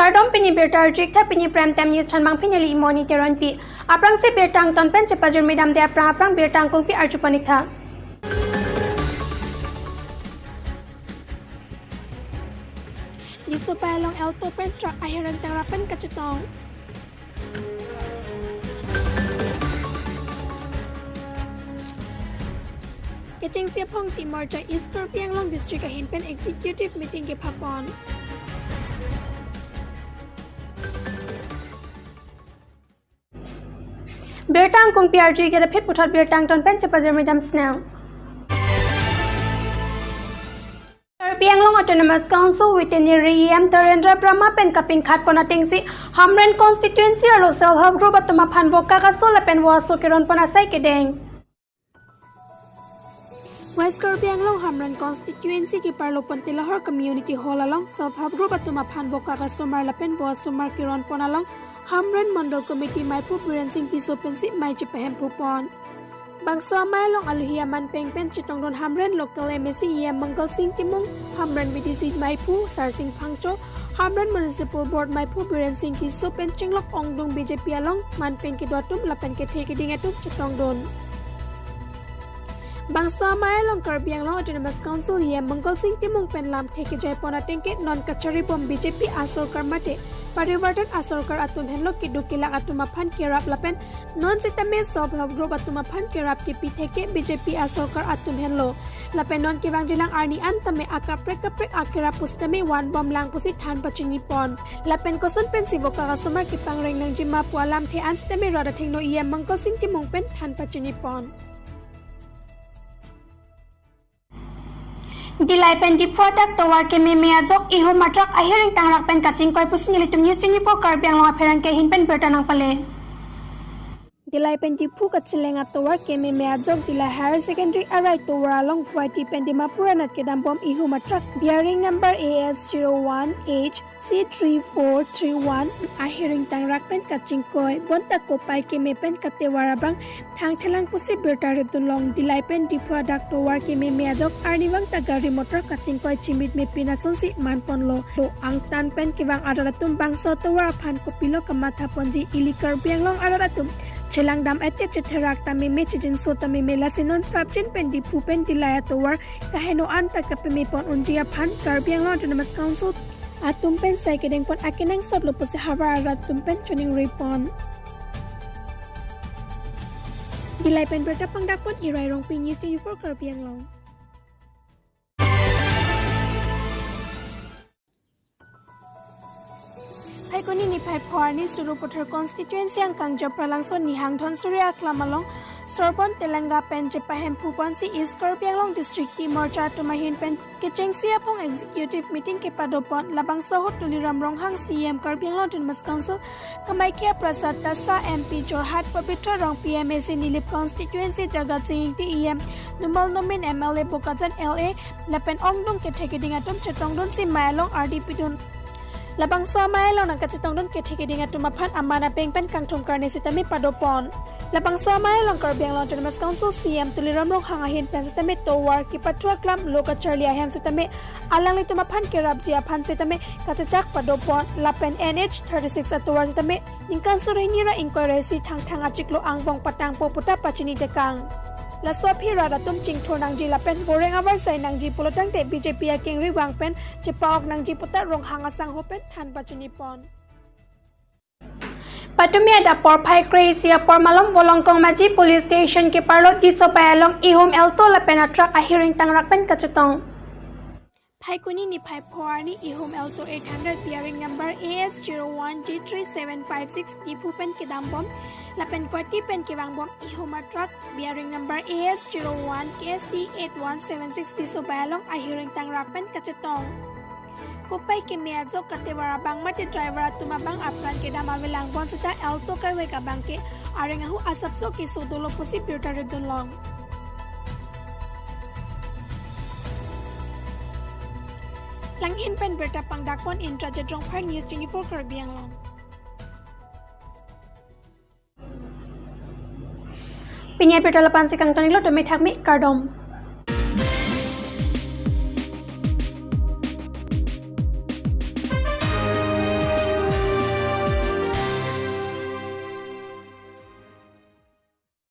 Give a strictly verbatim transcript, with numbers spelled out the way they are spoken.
Kardom, pini birta arju-ik tha, pini Prime Time News thanbang pini li Moni Teronpi. Aphrangsi birta angton pen chepajirmi damde aphrang aphrang birta angkungpi arjupon-ik tha. Disopai along alto pen truck ahir ingtangrak pen kachetong. Kechengsi aphong Team Morcha East Karbi Anglong District ahin pen executive meeting kephapon. Birta angkungpi arju-ik, ida phit puthot birta angton pen chepajirmi dam sinang. Karbi Anglong Autonomous Council Veterinary E M Tarendra Brahma pen kapinkhat pon atengsi Hamren constituency arlo self help group atum aphan vo kakaso lapen vo aso keron pon asai kedeng. West Karbi Anglong Hamren constituency keparlo pon Tilahar Community Hall along self help group atum aphan vo kakasomar lapen vo asomar keron pon along Hamren Mondol Committee maipu Biren Singh Tisso pensi mei chepahemphu pon. Bangso amei along alohi aman peng pen chetongdun Hamren local M A C E M Mangal Singh Timung, Hamren V D C maipu Sarsing Phangcho, Hamren Municipal Board maipu Biren Singh Tisso pen chenglok ongdung B J P along man peng kedo atum lapen kethe keding atum chetongdun. Bangso amei along Karbi Anglong Autonomous Council E M Mangal Singh Timung pen lamthe kejai pon atengke non kachari bom B J P asorkar mate Parivartan asorkar atum henlo keduk kelak atum aphan kerap lapen non sitame self help group atum aphan kerap kepi theke B J P asorkar atum henlo. Lapen non kevangjilang arni an tame akaprek kaprek akerap pusitame van bom lang pusi than pachini pon. Lapen koson pensi vo kakasomar kepangreng nangjima pu alamthe an sitame rat athengno E M Mangal Singh Timung pen than pachini pon. Dillai pen Diphu adak tovar kememe ajok ihum atruck ahir ingtangrak pen kachingkoi pusi nelitum News twenty-four Karbi Anglong apherangke ahin pen birta nangpale. Dillai pen Diphu kacheleng atovar kememe ajok Dillai Higher Secondary arai tovar along Guwahati pen Dimapur anat kedam bom ihum atruck bearing number A S zero one H C three four three one ahir ingtangrak pen kachingkoi, bonta kopai keme pen katevar abang thangthelang pusi birta ripdun long. Dillai pen Diphu adak tovar kememe ajok arnivang ta gari motor kachingkoi chimit mepin asonsi man ponlo. To angtan pen kevang arat atum bangso tovar aphan kopilo kamatha ponji, ili Karbi Anglong arat atum chelang dam ete chetherak ta meme, chijinso ta meme, lasi non prapjin pen Diphu pen Dillai atovar kaheno anta kapeme pon unji aphan Karbi Anglong Autonomous Council atum pen sai kedeng pon akenangsot lo pusi havar arat atum pen choningri pon. Dillai pen birta pangdak pon Irai Rongpi, News twenty-four Karbi Anglong. Phaikuni niphai pho arni Sarupathar constituency angkang Japralangso Nihang Dhonsuri aklam along Sorbon Telenga pen chepahemphu ponsi East Karbi Anglong District Team Morcha atum ahin pen kechengsi aphong executive meeting kepado pon. Labangso ahut Tuliram Ronghang C E M Karbi Anglong Autonomous Council, Kamakhya Prasad Tasa M P Jorhat, Pabitra Rongpi M A C Nilip constituency, Jagat Singh Ingti E M, Numal Numin M L A Bokajan L A, lapen ongdung kethe keding atum chetongdunsi mei along ardi pidun. Labangso amei along nangkachetongdun kethe keding atum aphan aman apeng pen kangthum karne sitame pado pon. Labangso amei along Karbi Anglong Autonomous Council C E M Tuliram Ronghang ahin pen sitame tovar kepathu aklam lo kacharli ahem sitame alanglitum aphan kerapji aphan sitame kachechak pado pon. Lapen N H thirty-six atovar sitame ningkan suri hini ra ingkoi ra isi Thangthang achiklo angbong patangpo puta pachini tekang. Laso aphi rat atum chingthur nangji lapen boreng avarsai nangji pulotangte B J P akengri vang pen chepa-ok nangji puta Ronghang asangho pen than pachini pon. Patumi adap porphai kre-isi apor malom Volongkong Maji Police Station keparlo Disopai along ihum Alto lapen atruck ahir ingtangrak pen kachetong. Phaikuni niphai pho arni ihum Alto eight hundred bearing number A S zero one G three seven five six Diphu pen kedam bom lapen Guwahati pen kevang bom ihum atruck bearing number A S zero one K C eight one seven six Disopai along ahir ingtangrak pen kachetong. Kopai keme ajok katevar abang mate driver atum abang apran kedam avelang bonseta Alto kevek abang ke areng ahu asapso keso dolo pusi birta ridun long. Langhin pen birta pangdak pon Indrajit Rongphar, News twenty-four Karbi Anglong. Pini abirta lapu-an si kangton iklo, tumi thakmi, kardom.